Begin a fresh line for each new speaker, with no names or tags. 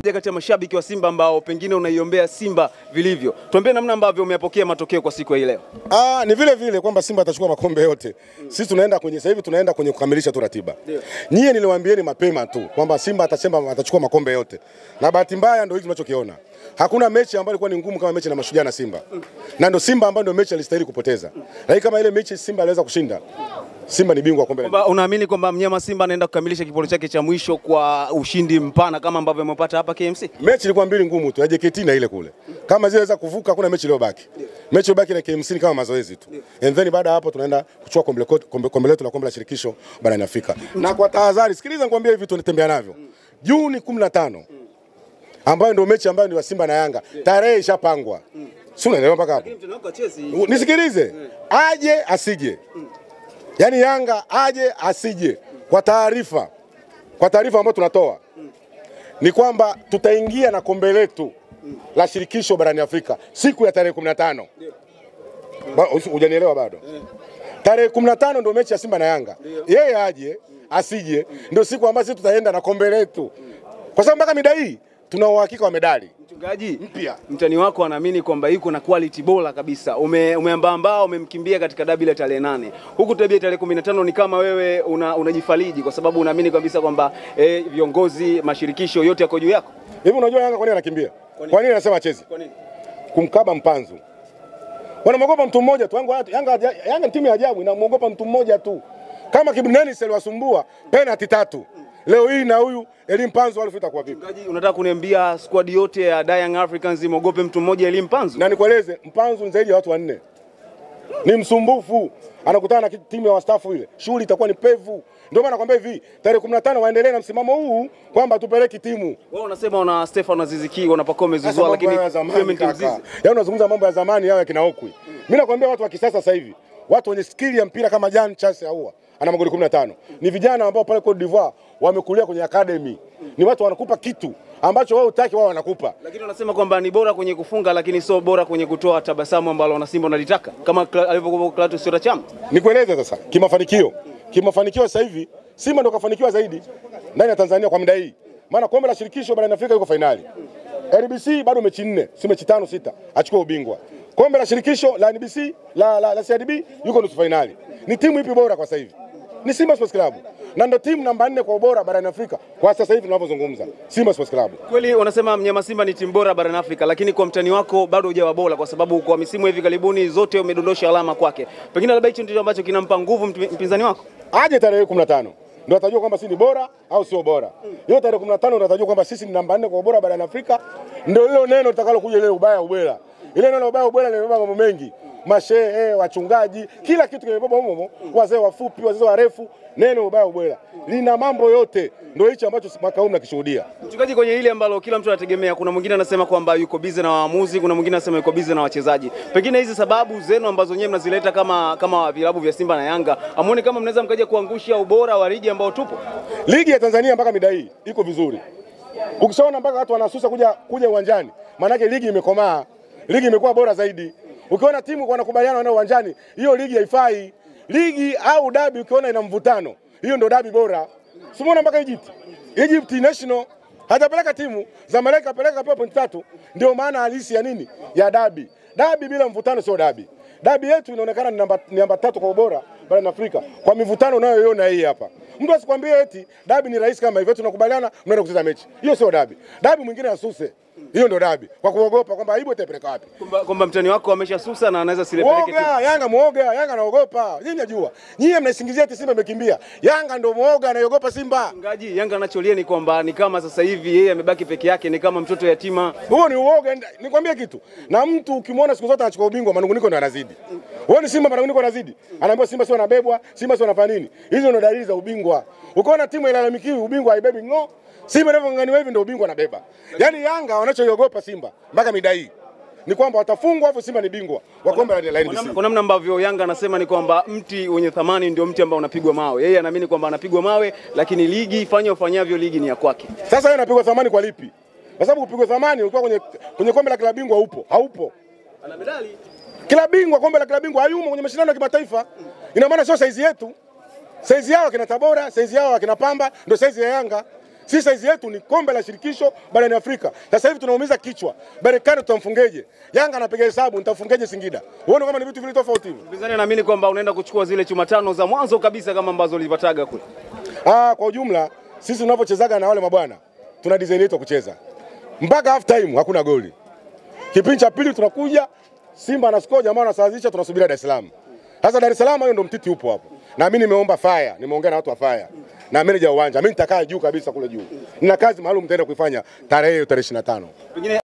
mmoja kati ya mashabiki wa Simba ambao pengine unaiombea Simba vilivyo. Tuambie namna ambavyo umeyapokea matokeo kwa siku ya leo.
Ni vile vile kwamba Simba atachukua makombe yote. Sisi tunaenda kwenye sasa hivi tunaenda kwenye kukamilisha tu ratiba. Nyie niliwaambieni mapema tu kwamba Simba atasema atachukua makombe yote. Na bahati mbaya ndio hivi tunachokiona. Hakuna mechi ambayo ilikuwa ni ngumu kama mechi na Mashujaa na Simba. Na ndio Simba ambayo ndio mechi alistahili kupoteza. Lakini kama ile mechi Simba aliweza kushinda, Simba ni bingwa kombe.
Kwamba unaamini kwamba mnyama Simba anaenda kukamilisha kiporo chake cha mwisho kwa ushindi mpana kama ambavyo amepata hapa KMC?
Mechi ilikuwa mbili ngumu tu, ya JKT na ile kule. Kama zile za kuvuka hakuna mechi iliyobaki. Mechi iliyobaki na KMC ni kama mazoezi tu. And then baada hapo tunaenda kuchukua kombe letu la kombe la shirikisho barani Afrika. Na kwa tahadhari, sikiliza nikwambie hivi tunatembea navyo. Juni 15 ambayo ndio mechi ambayo ni wa Simba na Yanga. Tarehe ishapangwa. Si unaelewa mpaka hapo? Nisikilize. Aje asije. Yaani Yanga aje asije. Kwa taarifa ambayo tunatoa ni kwamba tutaingia na kombe letu la shirikisho barani Afrika siku ya tarehe 15. Hujanielewa bado? Tarehe 15 ndio mechi ya Simba na Yanga. Yeye aje asije ndio siku ambayo sisi tutaenda na kombe letu. Kwa sababu mpaka mida hii tuna uhakika wa medali.
Mchungaji mpya, mtani wako anaamini kwamba yuko na quality bora kabisa. Umeambamba umemkimbia katika dabi la tarehe 8. Huku dabi ya tarehe 15 ni kama wewe unajifariji kwa sababu unaamini kabisa kwamba viongozi, mashirikisho yote yako juu yako.
Hivi unajua Yanga kwa nini anakimbia? Kwa nini anasema acheze? Kwa nini? Kumkaba Mpanzu. Wanamuogopa mtu mmoja tu. Yanga ni timu ya ajabu, inamuogopa mtu mmoja tu. Kama Kibu Denis aliwasumbua penalty 3. Leo hii na huyu Elie Mpanzu alifika kwa vipi?
Mchungaji, unataka kuniambia squad yote ya Young Africans imogope mtu mmoja Elie Mpanzu?
Na nikueleze, Mpanzu ni zaidi ya watu wanne. Ni msumbufu. Anakutana na timu ya wastaafu ile. Shughuli itakuwa ni pevu. Ndio maana nakwambia hivi, tarehe 15 waendelee na msimamo huu kwamba tupeleke timu.
Wao unasema una Stefano Aziziki, wana Pacome Zouzoua, lakini Clement Mzize.
Yaani unazungumza mambo ya zamani yao ya kina Okwi. Mimi nakwambia watu wa kisasa sasa hivi, watu wenye skill ya mpira kama Jean Charles Ahoua ana magoli 15. Ni vijana ambao pale Cote d'Ivoire wamekulia kwenye academy. Ni watu wanakupa kitu ambacho wao hutaki, wao wanakupa.
Lakini wanasema kwamba ni bora kwenye kufunga lakini sio bora kwenye kutoa tabasamu ambalo wana Simba wanalitaka kama alivyokuwa Clatous Chota Chama.
Nikueleze sasa kimafanikio. Kimafanikio sasa hivi Simba ndio kafanikiwa zaidi ndani ya Tanzania kwa muda hii. Maana kombe la shirikisho barani Afrika yuko finali. RBC bado mechi 4, si mechi 5 6, achukua ubingwa. Kombe la shirikisho la NBC la CRDB yuko nusu finali. Ni timu ipi bora kwa sasa hivi? Ni Simba Sports Club. Na ndio timu namba 4 kwa ubora barani Afrika kwa sasa hivi tunavyozungumza. Simba Sports Club.
Kweli wanasema mnyama Simba ni timu bora barani Afrika, lakini kwa mtani wako bado hujawa bora kwa sababu kwa misimu hivi karibuni zote umedondosha alama kwake. Pengine labda hicho ndicho ambacho kinampa nguvu mpinzani wako.
Aje tarehe 15 ndio atajua kwamba sisi ni bora au sio bora. Hiyo tarehe 15 ndio atajua kwamba sisi ni namba 4 kwa ubora barani Afrika. Ndio hilo neno litakalokuja ile ubaya ubwela. Ile neno ubaya ubwela limebeba mambo mengi. Mashehe, wachungaji, kila kitu kimebeba humo, wazee wafupi, wazee warefu, neno ubaya ubwela lina mambo yote. Ndio hicho ambacho mwaka huu mnakishuhudia.
Mchungaji, kwenye ile ambalo kila mtu anategemea, kuna mwingine anasema kwamba yuko busy na waamuzi, kuna mwingine anasema yuko busy na wachezaji. Pengine hizi sababu zenu ambazo nyewe mnazileta kama vilabu vya Simba na Yanga, amuone kama mnaweza mkaja kuangusha ubora wa ligi ambao tupo?
Ligi ya Tanzania mpaka mida hii iko vizuri. Ukishaona mpaka watu wanasusa kuja uwanjani, maana yake ligi imekomaa. Ligi imekuwa bora zaidi. Ukiona timu wanakubaliana nao uwanjani, hiyo ligi haifai. Ligi au dabi ukiona ina mvutano, hiyo ndio dabi bora. Simuona mpaka Egypt. Egypt National hajapeleka timu, Zamalek apeleka pia point 3. Ndio maana halisi ya nini? Ya dabi. Dabi bila mvutano sio dabi. Dabi yetu inaonekana ni namba 3 kwa ubora barani Afrika kwa mivutano unayoiona hii hapa. Mtu asikwambie eti dabi ni rahisi kama hivyo tunakubaliana mnaenda kucheza mechi. Hiyo sio dabi. Dabi mwingine asuse. Hiyo ndio dabi. Kwa kuogopa kwamba aibu itapeleka wapi.
Kwamba mtani wako ameshasusa na anaweza silepeleke timu.
Muoga, Yanga muoga, Yanga anaogopa. Nyinyi mnajua. Nyinyi mnaisingizia eti Simba imekimbia. Yanga ndio muoga anaogopa Simba.
Mchungaji, Yanga anacholia ni kwamba ni kama sasa hivi yeye amebaki peke yake, ni kama mtoto yatima.
Huo ni uoga. Nikwambie kitu. Na mtu ukimwona siku zote anachukua ubingwa, manunguniko ndio anazidi. Wewe ni Simba manunguniko anazidi. Anaambiwa Simba sio anabebwa, Simba sio anafanya nini. Hizo ndio dalili za ubingwa. Ukiona timu ilalamikiwi ubingwa haibebi ngo. Simba inavyong'ang'aniwa hivi ndio ubingwa anabeba. Yaani Yanga wanachoiogopa Simba mpaka mida hii ni kwamba watafungwa afu Simba ni bingwa wa kombe la NBC.
Kwa namna ambavyo Yanga anasema ni kwamba mti wenye thamani ndio mti ambao unapigwa mawe. Yeye anaamini kwamba anapigwa mawe, lakini ligi ifanye ufanyavyo, ligi ni ya kwake.
Sasa yeye anapigwa thamani kwa lipi? Kwa sababu kupigwa thamani ukiwa kwenye kombe la klabu bingwa upo, haupo.
Ana medali.
Klabu bingwa, kombe la klabu bingwa hayumo kwenye mashindano ya kimataifa. Ina maana sio saizi yetu. Saizi yao kina Tabora, saizi yao kina Pamba, ndio saizi ya Yanga. Sisi size yetu ni kombe la shirikisho barani Afrika. Sasa hivi tunaumiza kichwa. Berkane tutamfungeje? Yanga anapiga hesabu nitamfungeje Singida? Uone kama ni vitu vile tofauti hivi.
Mpinzani anaamini kwamba unaenda kuchukua zile chuma tano za mwanzo kabisa kama ambazo ulipataga kule.
Kwa ujumla sisi tunapochezaga na wale mabwana tuna design yetu kucheza. Mpaka half time hakuna goli. Kipindi cha pili tunakuja Simba anascore, jamaa anasawazisha, tunasubiria Dar es Salaam. Sasa Dar es Salaam hiyo ndio mtiti upo hapo. Na mimi nimeomba fire, nimeongea na watu wa fire. Na manager wa uwanja, mimi nitakaa juu kabisa kule juu. Nina kazi maalum nitaenda kuifanya tarehe hiyo tarehe 25.
Pengine